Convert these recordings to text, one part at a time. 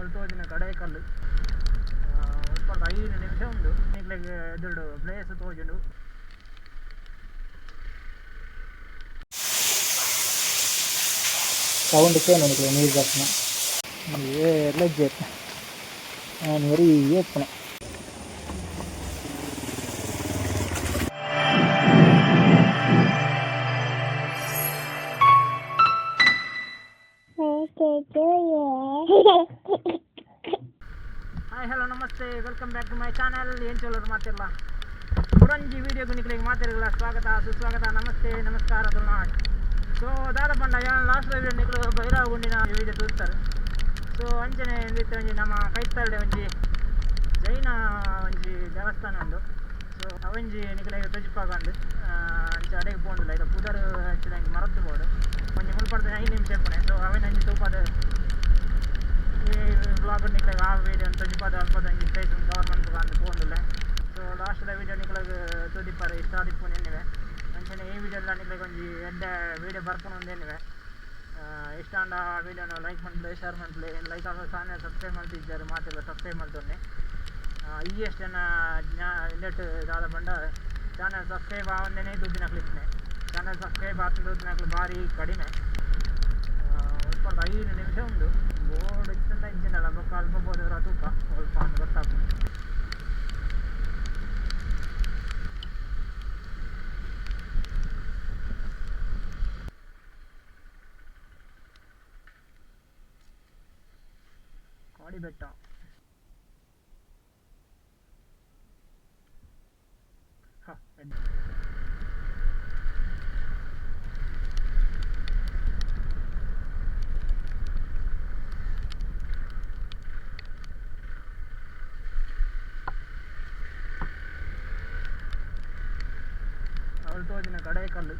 ಅವ್ಳು ತೋಜಿನ ಕಡೇಕಲ್ಲು ಒಲ್ಪ 5 ನಿಮಿಷ ಉಂಡು. ನಿಕ್ಲೆಗ್ ಎದುರುಡು ಪ್ಲೇಸ್ ತೋಜುಂಡು. ಸೌಂಡ್ ಕೇನುಂಡು ನೀರು ಬರ್ಪುನ. ಏರ್ಲ ಇಜ್ಜೆರ್, ಯಾನ್ ಒರಿಯೇ ಇಪ್ಪುನೆ. ಹಾಯ್, ಹಲೋ, ನಮಸ್ತೆ, welcome back to my channel. ಎಂಚ ಉಲ್ಲರ್ ಮಾತೆರ್ಲ? ಕುಡೊಂಜಿ ವೀಡಿಯೋಗು ನಿಕ್ಲೆಗ್ ಮಾತೆರ್ಗಲ ಸ್ವಾಗತ ಸುಸ್ವಾಗತ, ನಮಸ್ತೆ, ನಮಸ್ಕಾರ ತುಳುನಾಡ್. ಸೊ ದಾದ ಪಂಡ, ಯಾನ್ ಲಾಸ್ಟ್ ವೀಡಿಯೋ ನಿಕ್ಲು ಭೈರವ ಗುಂಡಿನ ವೀಡಿಯೋ ತೂತಾರೆ. ಸೊ ಅಂಚನೆ ಇತ್ತೆ ಒಂಜಿ ನಮ್ಮ ಕೈತಲ್ಡೆ ಒಂಜಿ ಜೈನ ಒಂಜಿ ದೇವಸ್ಥಾನ ಉಂಡು. ಸೊ ಅವಂಜಿ ನಿಕ್ಲೆಗ್ ತೊಜಿಪಾಗಂದು ಅಂಚ ಅಡೆಗೆ ಪೋಂದಿಲ್ಲ. ಇದು ಪುದರ್ ಆ್ಯಕ್ಚುಲಿ ಅಂಚ ಮರತ್ತು ಬೋಡು. ಒಂಜಿ ಮುಲ್ಪಡ್ದು 5 ನಿಮಿಷ ಇಪ್ಪುನೆ. ಸೊ ಅವೆನ್ ಒಂಜಿ ತೂಪಾದ ಈ ವ್ಲಾಗ್ ನಿಕ್ಲೆಗ್ ಆ ವೀಡಿಯೋ ತೊಜಿಪಾದ ಅಲ್ಪದ ಒಂಜಿ ಪ್ಲೇಸ್ ಕವರ್ ಮನ್ಪುಗ ಪೋಂದುಲ್ಲೆ. ಸೊ ಲಾಸ್ಟ್ದ ವೀಡಿಯೋ ನಿಕ್ಲೆಗ್ ತೂದಿಪ್ಪರೆ ಇಷ್ಟ ಆದಿಪ್ಪು ಎನ್ನಿವೆ. ಅಂಚನೆ ಈ ವೀಡಿಯೋಲ ನಿಕ್ಲೆಗ್ ಒಂಜಿ ಎಡ್ಡೆ ವೀಡಿಯೋ ಬರ್ಪುನ ಎನ್ನಿವೆ. ಇಷ್ಟ ಆಂಡ ವೀಡಿಯೋನ ಲೈಕ್ ಮನ್ಪುಲೆ, ಶೇರ್ ಮನ್ಪುಲೆ. ಲೈಕ್ ಆಗ ಚಾನಲ್ ಸಬ್ಸ್ಕ್ರೈಬ್ ಮಲ್ತಿಜ್ಜಾರ್ ಮಾತೆಲ್ಲ ಸಬ್ಸ್ಕ್ರೈಬ್ ಮಲ್ತೊನ್ನೆ. ಈ ಎಷ್ಟು ಜನ ಇಂದೆಟ್ ದಾದ ಪಂಡ, ಚಾನಲ್ ಸಬ್ಸ್ಕ್ರೈಬ್ ಆವಂದೇನೆ ದುಡ್ಡಿನಕ್ಲು ಇಪ್ಪುನೆ. ಚಾನಲ್ ಸಬ್ಸ್ಕ್ರೈಬ್ ಆತಂದು ದುಡ್ಡಿನಕ್ಲು ಭಾರಿ ಕಡಿಮೆ. ಒಲ್ಪ 5 ನಿಮಿಷ ಉಂಡು. ಬೋರ್ಡ್ ಇತ್ತಂತ ಇಜ್ಜಿಂಡಲ್ಲ ಬೊಕ್ಕ ಅಲ್ಪ ಪೋದರ ತೂಕ ಅಲ್ಪ ಅಂದ್ ಗೊತ್ತಾಪುಂಡು. ಕಾಡಿ ಬೆಟ್ಟ. ಹ. ಅವ್ಳು ತೋಜಿನ ಕಡೇಕಲ್ಲು.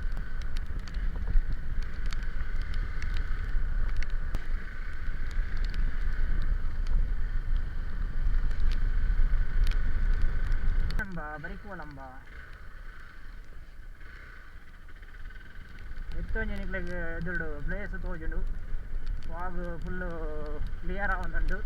ಲಂಬ ಬರಿಕುವ ಲಂಬ ಎತ್ತೊಂಜಿ ನಿಕ್ಲೆಗ್ ಎದುರುಡು ಪ್ಲೇಸ್ ತೋಜುಂಡು. ಫಾಗ್ ಫುಲ್ಲು ಕ್ಲಿಯರ್ ಆವೊಂದುಂಡು.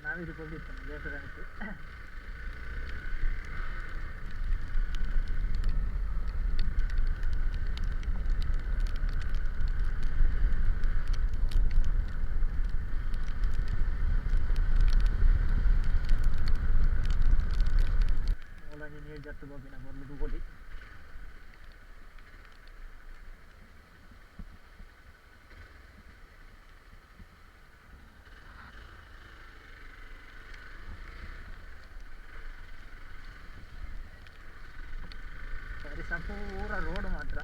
ನಾವಿದು ಕೊಡ್ದಿತ್ತು ಲೇಟರ್. ಮೂಲಂಜಿ ನೀರು ಜತ್ತು ಪೋಪಿನ ಪೊರ್ಲು ತೂಕೊಲಿ. ಸರಿ, ಪೂರ ರೋಡ್ ಮಾತ್ರ.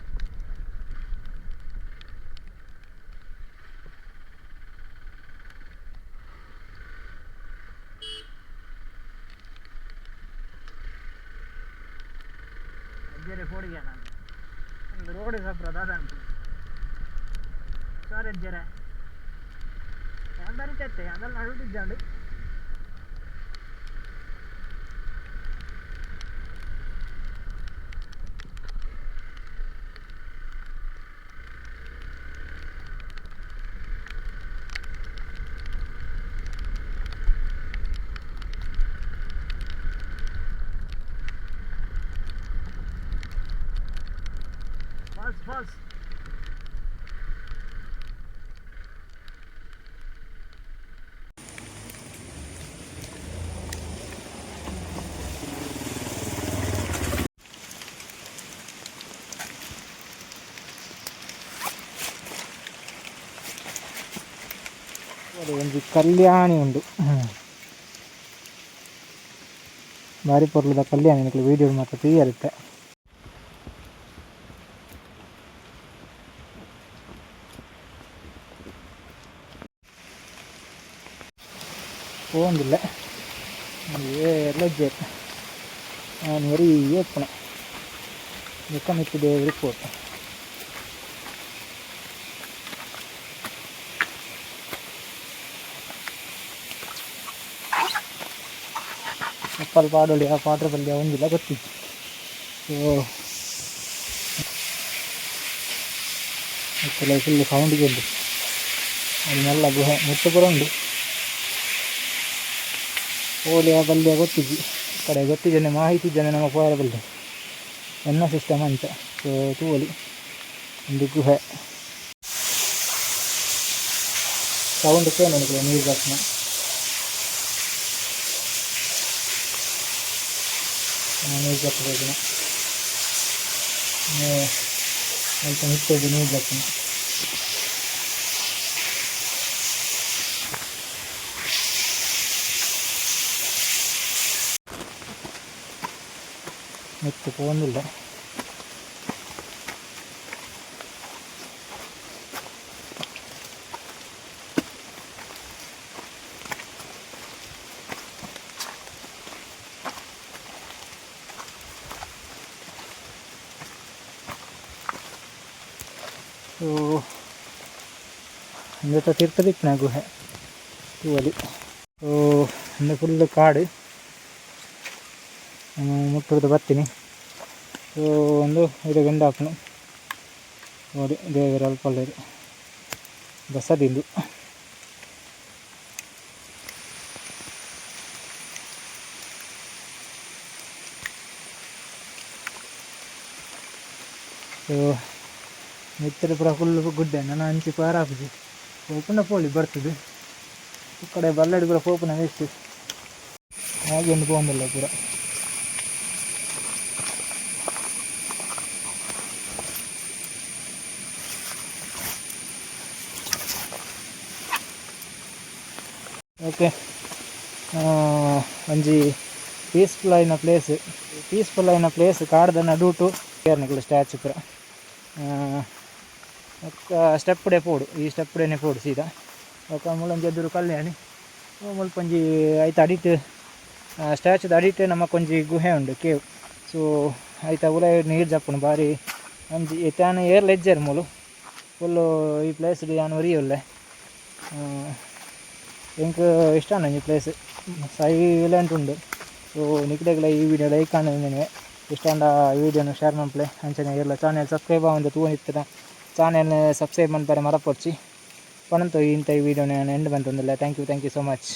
ಅಜ್ಜರೆ ಪೋಡಿಗೆ ನಾನು ಒಂದು ರೋಡ್ ಸಪ್ರ ದಾದ ಅನ್ಪು ಸರ್. ಅಜ್ಜರೆ ಯಾನ್ ಬರಿತೈತೆ ಅದೆಲ್ಲ ನಡುಟಿದ್ದಾಂಡು. Falls, falls. ಒಂಜಿ ಕಲ್ಯಾಣಿ ಉಂಡು, ಬಾರಿ ಪೊರ್ಲುದ ಕಲ್ಯಾಣಿ. ನಿಕ್ಲು ವೀಡಿಯೋ ಮಾತ ತೂಯರಿತ್ತೆ. ಪೋಂದಿಲ್ಲ, ಏರ್ಲ ಇಜ್ಜೆರ್. ನಾನು ಒರಿ ಏಪುಣೆ ಬೊಕ್ಕ ಮಿತ್ತ್ ದೇವೆರ್ ಪೋತೆ. ಚಪ್ಪಲ್ ಪಾಡೊಲಿ ಆ ಪಾಡ್ರೆ ಬಲ್ಲಿ ಒಂಜಿಲ ಗೊತ್ತಿಜ್ಜಿ. ಸೊ ಇತ್ತಲ ಫುಲ್ ಸೌಂಡ್ ಉಂಡು. ಅದು ಮಲ್ಲ ಗುಹೆ ಮುಟ್ಟು ಪೂರ ಉಂಡು. ಪೋಲಿಯ ಬಲ್ಲಿಯ ಗೊತ್ತಿಜ್ಜಿ, ಕಡೆ ಗೊತ್ತಿಜ್ಜನೆ ಮಾಹಿತಿ ಜನ ನಮ್ಮ ಪೋಯರ ಬಲ್ಲೆ ಎನ್ನ ಸಿಸ್ಟಮ್ ಅಂಚ. ಸೊ ತೂವೊಲಿ ಒಂದು ಗುಹೆ ಸೌಂಡ್ ಕೇನುಂಡು ನೀರು ಬರ್ಪುನ. ನೀರು ಬರ್ಪುನ ಅಲ್ಪ ಮಿತ್ತೊಂಜಿ ನೀರು ಬರ್ಪುನ. ಮಿತ್ತ್ ಪೋವೊಂದುಲ್ಲೆ. ಸೊ ಇಂದೆತ ತಿರ್ತ್ ಇಪ್ಪುನ ಗುಹೆ ತೂವೊಲಿ. ಸೊ ಉಂದು ಫುಲ್ ಕಾಡು ಮುಟ್ಟುರ್ದು ಬತ್ತಿನಿ. ಸೊ ಉಂದು ಇಡೆಗ್ ಎಂಡ್ ಆಪುಂಡು. ತೂವೊಲಿ ದೇವೆರ್ ಅಲ್ಪ ಉಲ್ಲೆರ್ ಬಸದಿ ಉಂದು. ಸೊ ಮಿತ್ತ್ ಪೂರ ಫುಲ್ ಗುಡ್ಡೆ ನನ ಅಂಚಿ ಪಾರ ಆಪುಜಿ. ಪೋಪುಂಡ ಪೋಲಿ ಬರ್ತದೆ ಕಡೆ ಬಲ್ಲಡ್ ಪೂರ ಪೋಪುನ ವೇಸ್ಟ್ ಆಗಿ ಪೋವೊಂದುಲ್ಲ ಪೂರ. ಓಕೆ, ಒಂಜಿ ಪೀಸ್ಫುಲ್ ಆಯಿನ ಪ್ಲೇಸ್, ಪೀಸ್ಫುಲ್ ಆಯಿನ ಪ್ಲೇಸ್ ಕಾಡ್ದ ನಡುಟು ನಿಕುಲು ಸ್ಟ್ಯಾಚು ಪೂರ. ಬೊಕ್ಕ ಸ್ಟೆಪ್ಪುಡೆ ಪೋಡು, ಈ ಸ್ಟೆಪ್ಪುಡೆನೆ ಪೋಡು ಸೀದಾ. ಬೊಕ್ಕ ಮೂಲೊಂಜಿ ಎದುರು ಕಲ್ಯಾಣಿ ಮುಲ್ಪ ಒಂಜಿ ಐತ ಅಡಿಟ್ ಸ್ಟ್ಯಾಚುದ ಅಡಿಟ್ ನಮಕೊಂಜಿ ಗುಹೆ ಉಂಡು, ಕೇವ್. ಸೊ ಐತ ಉಲಾಯಿ ನೀರು ಜಪ್ಪುಂಡು ಬಾರಿ ಒಂಜಿ. ಇತ್ತೆ ಯಾನ್ ಏರ್ಲ ಇಜ್ಜೆರ್ ಮೂಲು ಫುಲ್ಲು ಈ ಪ್ಲೇಸ್ಡ್ ಯಾನ್ ಒರಿಯೆ ಉಲ್ಲೆ. ಎಂಕ್ ಇಷ್ಟ ಒಂಜಿ ಪ್ಲೇಸ್, ಸೈಲೆಂಟ್ ಉಂಡು. ಸೊ ನಿಕ್ಲೆಗ್ಲ ಈ ವಿಡಿಯೋ ಲೈಕ್ ಆಂಡ್ ಇಷ್ಟ ಆಂಡ ವಿಡಿಯೋನು ಶೇರ್ ಮನ್ಪುಲೆ. ಅಂಚನೆ ಏರ್ಲ ಚಾನೆಲ್ ಸಬ್ಸ್ಕ್ರೈಬ್ ಆವಂದೆ ತೂವೊಂದಿತ್ತಿನ ಚಾನೆಲ್ ಸಬ್ಸ್ಕ್ರೈಬ್ ಮನ್ಪರೆ ಮರಪೊಡ್ಚಿ ಪನಂತು ಇಂತ ಈ ವಿಡಿಯೋನ and ಮಲ್ತೊಂದುಲ್ಲೆ. Thank you, thank you so much.